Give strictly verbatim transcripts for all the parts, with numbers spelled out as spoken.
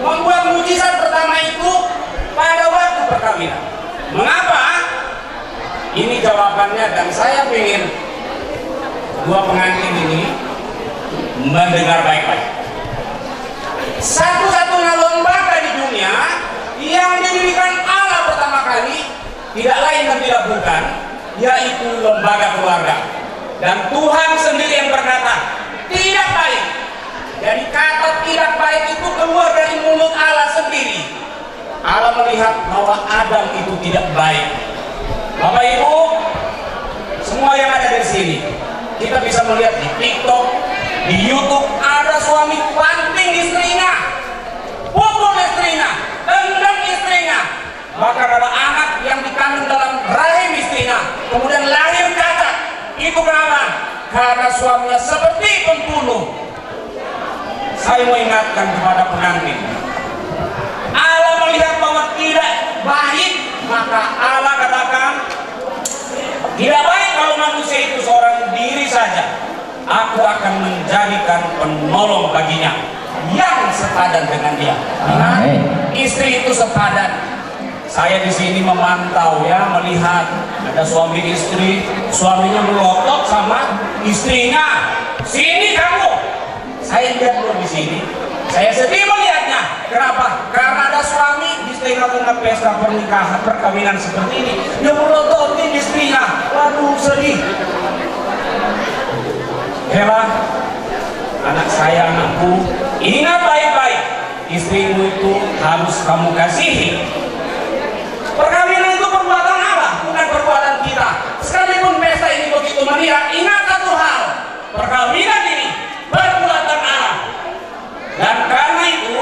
Membuat mujizat pertama itu pada waktu perkawinan. Mengapa? Ini jawabannya, dan saya ingin dua pengantin ini mendengar baik-baik. Satu-satunya lembaga di dunia yang didirikan Allah pertama kali tidak lain dan tidak bukan, yaitu lembaga keluarga. Dan Tuhan sendiri yang berkata, "Tidak baik." Jadi, kata "tidak baik" itu keluar dari mulut Allah sendiri. Allah melihat bahwa Adam itu tidak baik. Bapak Ibu, semua yang ada di sini, kita bisa melihat di TikTok, di YouTube, ada suami panting istrinya, pukul istrinya, tendang istrinya. Bahkan ada anak yang dikandung dalam rahim istrinya, kemudian lahir cacat. Itu kenapa? Karena suaminya seperti pembunuh. Saya mau ingatkan kepada pengantin, Allah melihat bahwa tidak baik, maka Allah katakan, "Tidak baik kalau manusia itu seorang diri saja. Aku akan menjadikan penolong baginya yang sepadan dengan dia." Ingat, amin, istri itu sepadan. Saya di sini memantau, ya, melihat ada suami istri, suaminya melotot sama istrinya. "Sini kamu." Saya lihat dulu di sini. Saya sedih melihatnya. Kenapa? Karena ada suami di tengah-tengah pesta pernikahan, perkawinan seperti ini, dia melototin istrinya. Waduh, sedih. Hela, anak saya, anakku, ingat baik-baik. Istrimu itu harus kamu kasihi. Perkawinan itu perbuatan Allah, bukan perbuatan kita. Sekalipun pesta ini begitu meriah, ingat satu hal, perkawinan ini perbuatan Allah. Dan karena itu,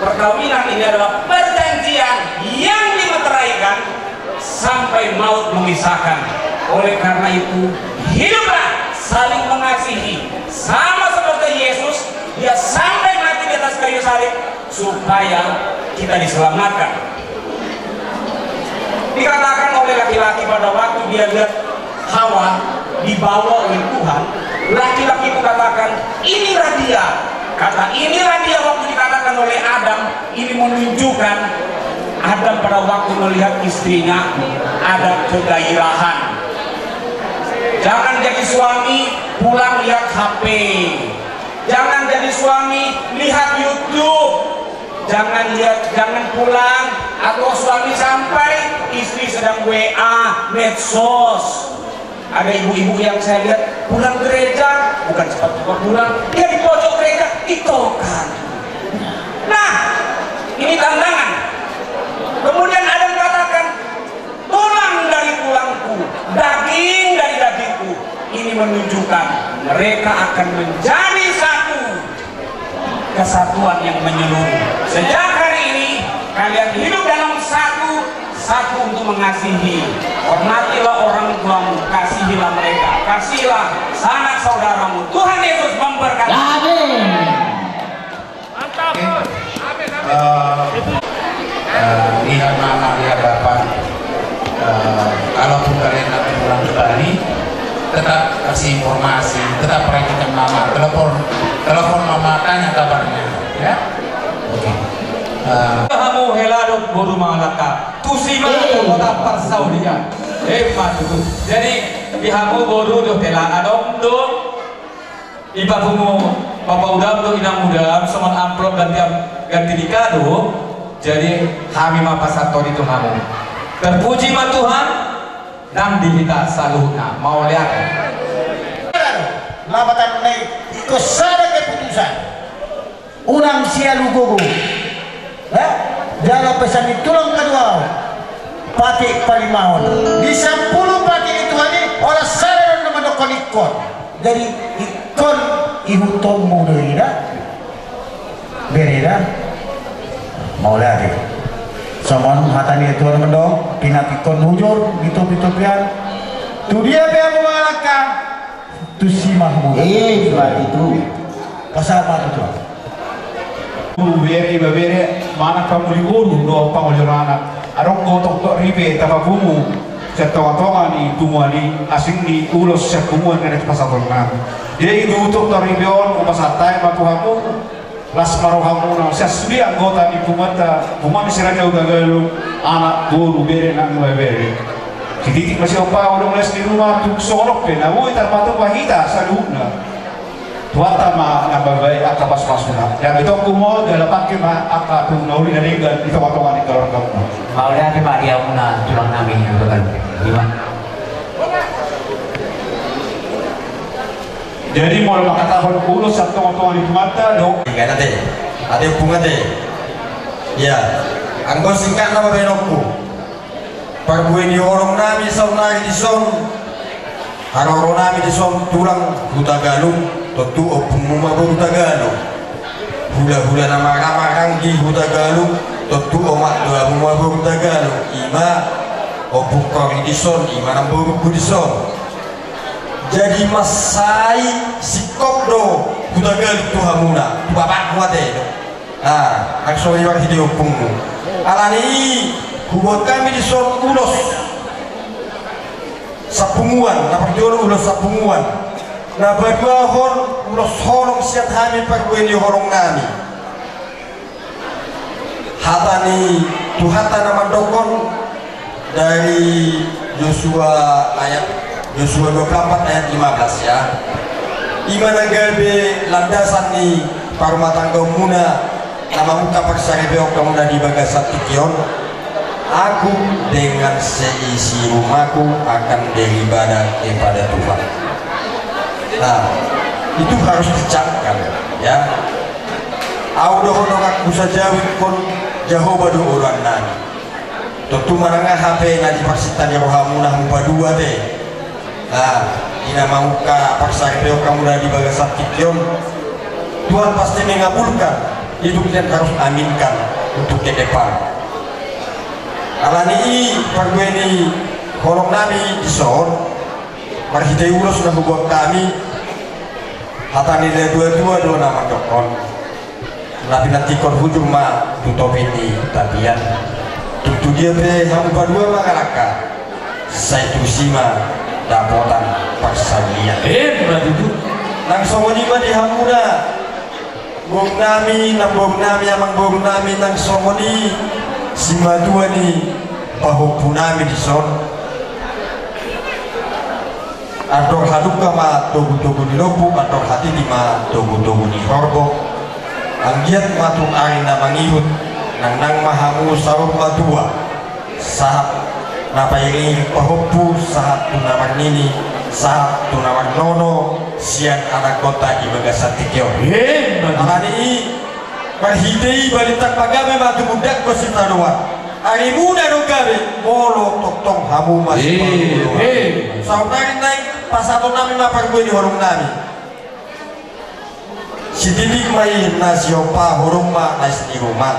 perkawinan ini adalah perjanjian yang dimeteraikan sampai maut memisahkan. Oleh karena itu, hiduplah saling mengasihi, sama seperti Yesus, dia sampai mati di atas kayu salib supaya kita diselamatkan. Dikatakan oleh laki-laki pada waktu dia lihat Hawa dibawa oleh Tuhan, laki-laki itu katakan, "Inilah dia." Kata "inilah dia" waktu dikatakan oleh Adam, ini menunjukkan Adam pada waktu melihat istrinya ada kegairahan. Jangan jadi suami pulang lihat H P. Jangan jadi suami lihat YouTube. Jangan lihat, jangan pulang atau suami sampai, istri sedang W A, medsos. Ada ibu-ibu yang saya lihat pulang gereja, bukan cepat-cepat pulang, dia di pojok gereja, TikTokan. Nah, ini tantangan. Kemudian ada yang katakan, "Tulang dari tulangku, daging dari dagingku." Ini menunjukkan mereka akan menjadi satu kesatuan yang menyeluruh. Sejak hari ini, kalian hidup dalam satu, satu untuk mengasihi. Hormatilah orang tuamu, kasihilah mereka, kasihilah sanak saudaramu. Tuhan Yesus memberkati. Amin. Mantap. Oke. Eh, eh, lihat mama, lihat bapak. Eh, kalaupun kalian nanti pulang ke Bali, tetap kasih informasi, tetap perhatikan mama, telepon, telepon mama, tanya kabarnya, ya. Oke. Eh. Hamu hela dohot boru mangalangka. Tusi ma tu kota Parsaulian. Emma tutu. Jadi di hamu boru dohot hela, adong do iba pungu, bapa udam dohot inang udam, songon amplop ganti, ganti di kado. Jadi hami ma pasahathon i tu hamu. Terpuji ma Tuhan nang di hita saluhutna. Mauliate. Lapatan na i, ingkon sada keputusan. Unang sialu gogo. Ya? Jala pesan ni tulang kadua on, patik palimaon. Di sampulu patik ni Tuhan i, holan sada do na mandokkon ingkon. Jadi ingkon ihuthonmu do i da. Bere da. Mauliate. Songon hata ni Tuhan mandok, pinantikkon hujur di topi-topian. Tu dia pe hamu mangalangka, tusi ma hamu. Eh, berarti tu. Pasahat ma tu Tuhan. Boru, bere, ibebere, manang pangoli boru dohot pangoli anak. Adong do tongtong ripe tapapungu sian tonga-tonga ni punguan i, asing ni ulos sian punguan na naeng pasahatonnami. Jadi di tongtong ripe on hupasahat hami ma tu hamu, las ma rohamuna sian sude anggota ni punguanta, punguan ni si Raja Hutagalung, anak, boru, bere nang ibebere. Sititik ma siompa, adong las ni ruma, tung songon on pe na boi tarpatupa hita saluhutna. Tuhanta ma na mambahen angka pasu-pasuna. Jala itongku ma jala pangke ma angka tung na uli na denggan di tonga-tonga ni keluargamu. Mauliate ma di hamuna tulang nami. Ima. Jadi molo mangkatahon ulos sian tonga-tonga ni punguanta do. Ingat ate, ate punguan ate. Ya, anggo singkatna ma bahenonku. Parbue ni horong nami saonnari dison, haroro nami dison tulang Hutagalung, tontu ompungmu ma boru Hutagalung. Hula-hula na marhaha maranggi Hutagalung, tontu omak tuamu ma boru Hutagalung. Ima ompungkon i dison, ima namborungku dison. Jadi mansai singkop do Hutagalung tu hamuna, tu bapakmu ate do. Ah, nang songon i marhite ompungmu. Alani i hubuat hami dison ulos sapunguan, na parjolo ulos sapunguan, na paduahon ulos holong sian hami parbue ni horong nami. Hata ni Tuhanta na mandokkon, dari Yosua ayat, Yosua dua puluh empat ayat lima belas, ya. Ima na gabe landasan ni parumatanggaonmuna na mamungka parsaripeon hamuna di bagasan tingki on. Aku dengan seisi rumahku akan beribadah kepada Tuhan. Nah, itu harus dicamkan, ya. Au dohot donganku sajau ingkon Jahowa do oloan nami. Tontu manang aha pe na di parsinta ni rohamuna hamu padua ate. Nah, di na mamungka parsaripeon hamuna di bagasan tingki on, Tuhan pasti mengabulkan, itu kita harus aminkan untuk ke depan. Alani i parbue ni horong nami dison, marhite ulos na hubuat hami, hata ni na dua-dua do na mandokkon. Na pinantikkon hujur ma tu topi ni tapian. Tung tu dia pe hamu padua mangalangka, sai tusi ma dapotan parsaulian. Emma tutu. Nang songon i ma di hamuna boru nami, namboru nami, amangboru nami, nang songon i simatua ni pahompu nami dison. Andor hadungka ma togu-togu ni lombu, andor hatiti ma togu-togu ni horbo. Anggiat ma tu ari na mangihut, nangnang ma hamu saur matua, sahat na pairing-iring pahompu, sahat tu na marnini, sahat tu na marnono, sian anakkonta di bagasan tingki on. Emma tutu. Alani i, marhite i balintang pagabe ma tumundalhon sitadoan. Arimuna do gabe, molo tongtong hamu masipangula. Eh, eh. Saonari nai pasahaton nami ma parbue ni horong nami. Sititik ma i na siompa, horong ma na isi ni ruma.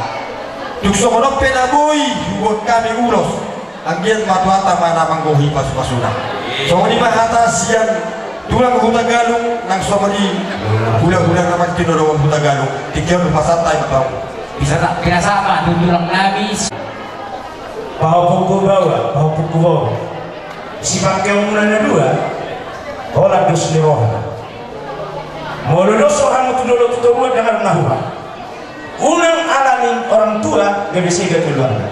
Tung songon on pe na boi hubuat hami ulos. Anggiat ma Tuhanta ma na manggohi pasu-pasuna. Songon i ma hata sian tulang Hutagalung, nang songon i hula-hula na martinodohon Hutagalung. Tingki on hupasahat hami tu hamu. Bisa tak, pinasahat ma tu tulang nami. Pahompungku baoa, pahompungku baoa. Sipangkeonmuna na dua, holan dos ni roha. Molo dos rohamu tu dolok tu toruan, dengar na huhut. Unang alani orang tua gabe sega keluarga.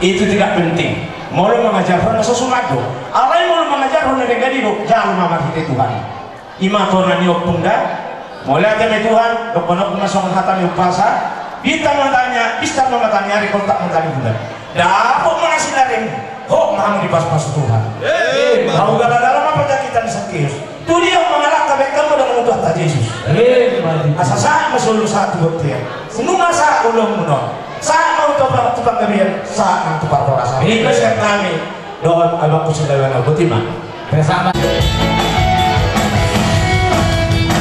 Itu tidak penting. Molo mangajarhon na so suman do. Alai molo mangajarhon na denggan i do, jalo ma marhite Tuhan. I ma tona ni ompung da. Mauliate ma i Tuhan, dokhon ma songon hata ni umpasa. Bintang ma tani, bintang ma tani ari, koltak ma tani bulan. Dapot ma na sinaring, hot ma hamu dipasu-pasu Tuhan. Amin. Hau gala-gala ma panjakitan sangkius. Tudia mangalangka baen hamu dalam Tuhanta Jesus. Amin. Asa sahat ma solu sahat tu bontean. Nunga sahat ulaonmuna on. Sahat ma tu panggabean, sahat nang tu parhorasan. Amin. Ipasiat nami dohot abangku Sinabalan, boti ma. Bersama.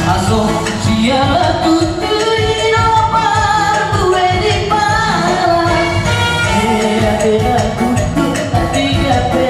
Aso siala tutu ino parbue di pala. Ea tena kutu tiga pe.